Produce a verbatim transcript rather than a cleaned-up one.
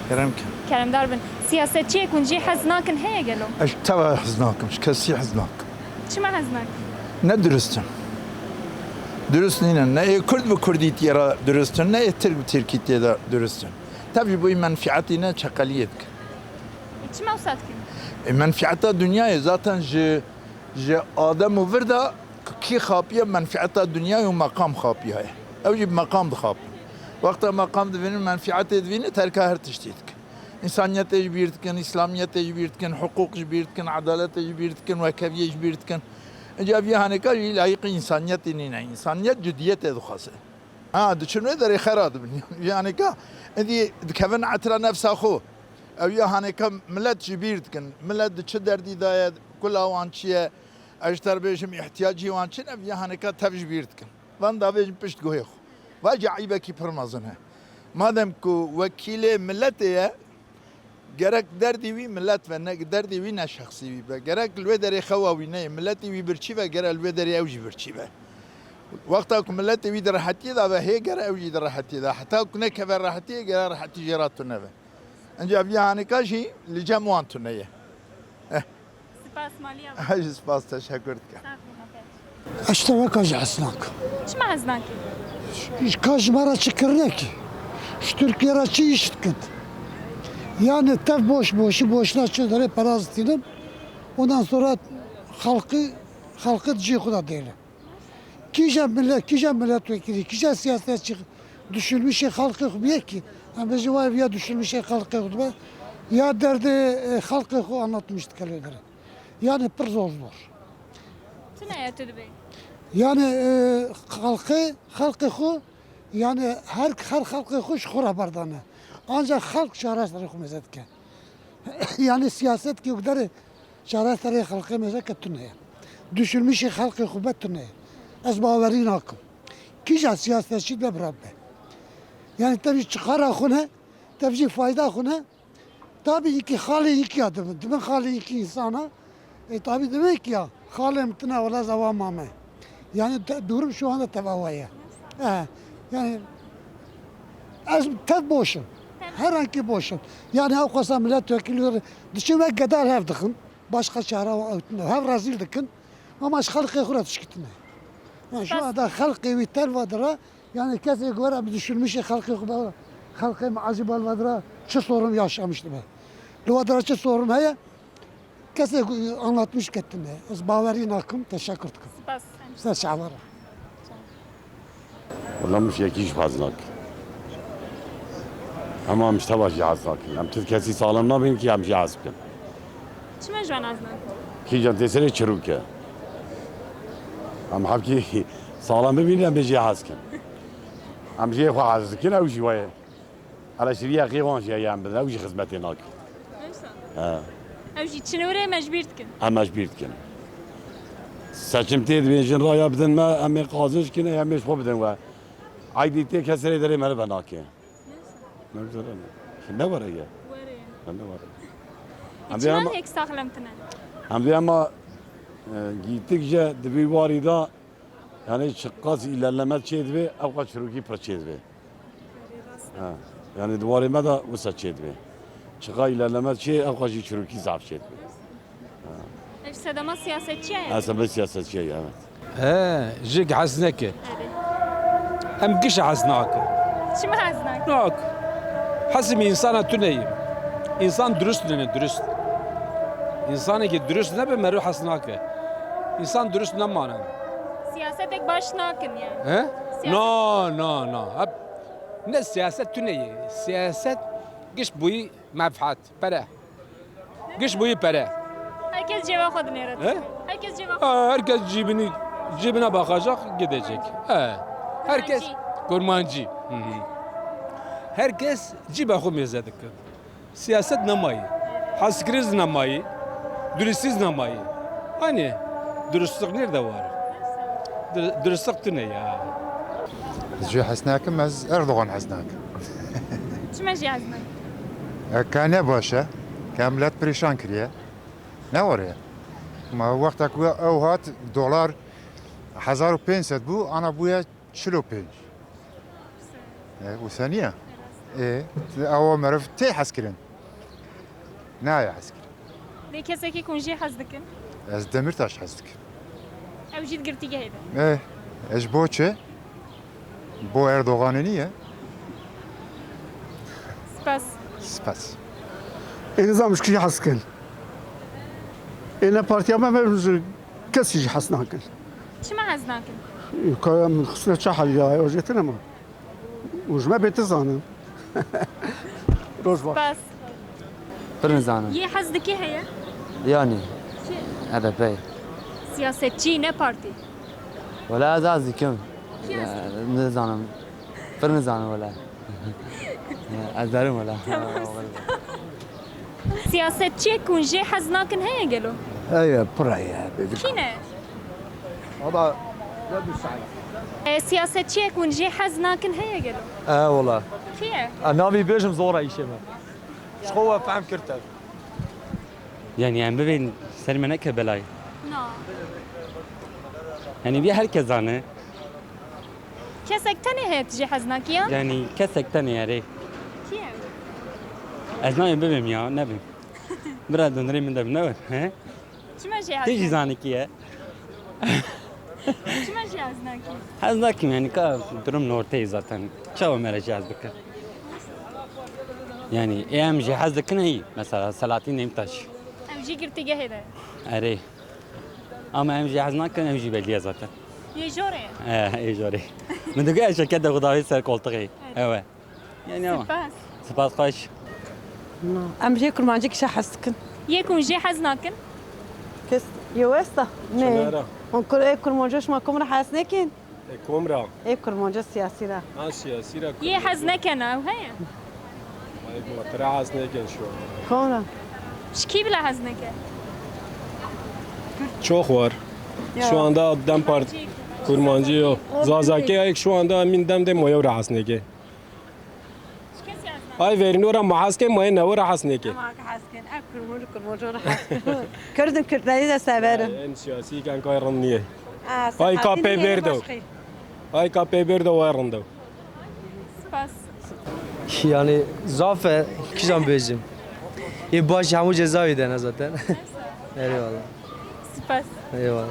Kerem ke. Keremdar bin. Siyasetçiyek hûn jî hez nakin heye gelo? Ez ji teva hez nakim, ji kesî hez nakim. Çima hez nakin? Ne durist in. Durist nîne. Ne ê Kurd bi Kurdîtiyê re durist in, ne ê Tirk bi Tirkîtiyê de durist in. Tev ji bo wî menfîetî ne çeqeliyê dikin. E, çima wisa dikin? E, menfîeta dinyayê zaten ji, ji Adem û vir de kî xapiye, menfîeta dinyayê û meqam xapiyaye. Ew jî bi meqam dixapin. Wexta meqam divînin, menfîetê divînin, terka her tiştî dikin. Însaniyetê ji bîr dikin, îslamiyetê ji bîr dikin, hiqûq ji bîr dikin, edaletê ji bîr dikin, wekeviyê ji bîr dikin. Înca vî hanêka jî layîqî însaniyetê nîne. Însaniyet cidiyetê dixwaze. Ha, diçin wê derê xera dibin. Vî hanêka, îdî dikevin etra nefsa xwe. Ew ya hanêka milet ji bîr dikin. Milet di çi derdî de ye, kula wan çi ye, ez ji te re bêjim, îhtiyacî wan çi ne, vî hanêka tev ji bîr dikin. Van davêjin pişt guhê xwe. Va jî eybekî pir mezin e. Madem ku wekîlê miletê ye, gerek derdî wî milet ve, ne, derdî wî ne şexsî wî be. Gerek li wê derê xewa wî neyê, miletî wî birçî ve, gerek li wê derê ew jî birçî be. Wexta ku miletê wî di rehetiyê de ve, hê gerek ew jî di rehetiyê de. Heta ku nekeve rehetiyê, gerek rehetî jê re tune ve. Înca vî hanêka jî li cem wan tune ye. Eh. Spas, maliya. Ez jî spas, teşekkür dikim. Sağ olun, afiyet. Ez teveka jî hez nakim. Çima hez nakî? Ji ka ji me re çi kirine ki? Ji Tirkiye re çi îş dikin? Yani tev boş boşî boşuna çi derê para zitînin. Ondan sonra xelqî, xelqî di cihê xwe de dêne. Kîja millet, kîja milletvekili, kîja siyasetçi düşünmüşê xelqê xwe bîye ki, em bêjin vay ya düşünmüşê xelqê xwe dibe, ya derdê, e, xelqê xwe anlatmış dike lê dere. Yani pir zor zor. Tune ye tu dibê? Yani, e, xelqê, xelqê xwe, yani her, her xelqê xwe ji xwe re berdane. Ancak xelq çareserê xwe mêze dike. Yani siyaset ki derê çareserê xelqê mêze ke tune ye. Düşünmüşê xelqê xwe be tune ye. Ez bawerî nakim. Kîja siyasetçî be bira be. Yani tev jî çiqara xwe ne, tev jî fayda xwe ne. Tabi ki xalê yekî ya dibin. Dibin xalê yekî insana. E, tabi demek ya, xalê min tine wela zewa mame. Yani te-, durum şu anda tev awa ye. E, yani ez tev boşum. Her anki boşum. Yani ew xwesa milletvekili diçin ve gedal hev dixin. Başka çare ew tine. Hev rezil dikin. Ama ji xelqê xwe re tişkitine. Yani şu anda xelqê wî terva dira. Yani kesê ku were bi düşünmüşê xelqê xwe be, xelqê me acaba li ve dira çi sorun yaşamış dibe. Li ve dira çi sorun heye? Kesê ku anlatmış ketine. Ez bawerî nakim, teşekkür dikim. Spas. Ser çavara. Wela min ji yekî jî hez nakim. Hema min ji teva jî hez nakim. Em tu kesî salim nabin ki em jî hez bikin. Çima ji wan hez nakin? Kîjan tê serê çirûk e. Em hevkî salim bibînin, em ê jê hez kin. Em jê xwe hez dikin, ew jî wayê. Eleştiriya xê wan jî heye em bidin, ew jî xizmetê nakin. He. Ew jî çinûrê me ji bîr dikin. Em me ji bîr dikin. Seçim tê dibêjin raya bidin me, em ê qazanç kin, em ê ji xwe bidin we. Eydî tê kes serê derê merive nake. Ne güzel. Şimdi ne var ya? Were. Şimdi var. Em Çinan de ama, hek saxlem tine. Em de ama, e, gittikçe di vî warî de, yani çiqas ilerleme çêdibe, ew qas çirûkî pir çêdibe. Ha. Yani di warê me de wisa çêdibe. Çiqa ilerleme çê, ew qas jî çirûkî zaf çêdibe. Ev sedema siyasetçiye ye? Ha, sedema siyasetçiye ye, evet. He, jêk hez neke. Erê. Em giş hez nake. Çima hez nake? Nak. Hesim insana tu neyim. İnsan dürüst nene, dürüst. İnsanê ki dürüst nebe, mero hez nake. İnsan dürüst nemane. Siyasetek baş nakin yani. He? Siyaset- No, no, no. Hep ne siyaset tu neyê. Siyaset giş boyî menfaat, pere. Giş boyî pere. Herkes cêba xwe dinêre. He? Herkes cêba xwe. Ha, herkes cebini, cebine bakacak, gidecek. He. Herkes kurmancî. Kurmancî. Hı hı. Herkes cîba xwe mêze dike. Siyaset nemayî. Hezkiriz nemayî. Dürüstiz nemayî. Hani dürüstlük nerede var? Dür-, dürüstlük tune ya. Ez jê hez nakim, ez Erdogan hez nakim. Çima jê hez nakin? E, ka ne baş e, ka millet perîşan kiriye. Ne var ya? Ma wexta ku ew hat, dolar hezar û pênc sed bû, ana bûye çil û pênc. E, wisa niye? Ê, ewa meriv tê hezkirin. Nayê hezkirin. Lê kesekî ku hûn jê hez dikin? Ez Demirtaş hez dikim. Ew jî di girtîgehê de. Ê, ez ji bo çi? Bo Erdoganê niye? Spas. Spas. Ê nizam ji kî hez dikin? Ê ne partiya me, me ji kesî jî hez nakin. Çima hez nakin? Ka min xistine çi hal ya, ew jêtin ama. Û ji me bê tu zanin. Roj baş. Spas. Pir nizanim. Yê hez dikê heye? Yanî. Çi? H D P. Siyasetçî, ne partî. Wela ez az dikim. Kî ez Ya, nizanim. Pir nizanim wela. Ya, ez derim wela. Tamam. Siyasetçiyek hûn jê hez nakin heye gelo? Heye, pir heye. Kî ne? Ama ne bir şey. E, siyasetçiyek hûn jê hez nakin heye gelo? E, wela. Kî ye? E, navî bêjim zor e îşê me. Ji xwe we fehm kir te. Yani em bibên ser me neke belay. Na. Yani bir herkes zane. Kesek tenê heye tu jê hez nakî ya? Yani kesek tenê erê. Kî ye? Ez nayê bibêm ya, nebim. Bira dundirê min de ne? He? Çima jê Tê jî hez zanî kî ye? Çima jê hez nakî? Hez nakim yani ka durum ortayı zaten. Çawa mere jê hez bikin? Yani em jê hez dikin hey. Mesela Selahattin Demirtaş. Em jî girtîgehê de. Erê. Ama em jê hez nakin, em jî belli ye zaten. Yê jorê. He, ê jorê. Min digo eşeke de xudavê ser koltuğê. Evet. Yani ama. Spas. Spas xweş. Em jê kurmancî kişa hez dikin. Yê ku jê hez nakin? Kes yê westa? Ne. Çenara. Hûn kur, ê kurmanco şima kom re hez nekin? E, kom ra. Ê kurmanco siyasî ra. Ha, siyasî ra. Yê hez nekena, ew heye? Ay, ma tira hez nekin şu an. Kom ra? Ji kî bila hez neke? Çok var. Ya. Şu anda DEM Parti kurmancı yok. Zazaki ayık şu anda min dem de moyo ra hez neke. Ay verîno ra ma hez ke, ma yê newe ra hez neke. Ama hez ken, ev kurmûr, kurmûr ra hez ken. Kurdin, Kurdayî de severim. En siyasî ken kay rind niye. Ay ka pê berdo. Ay ka pê berdo, way rindo. Spas. Yani zaf e, kîjan bêjim. Ê baş hemû cezayî de ne zaten. Eyvallah. Spas. Eyvallah.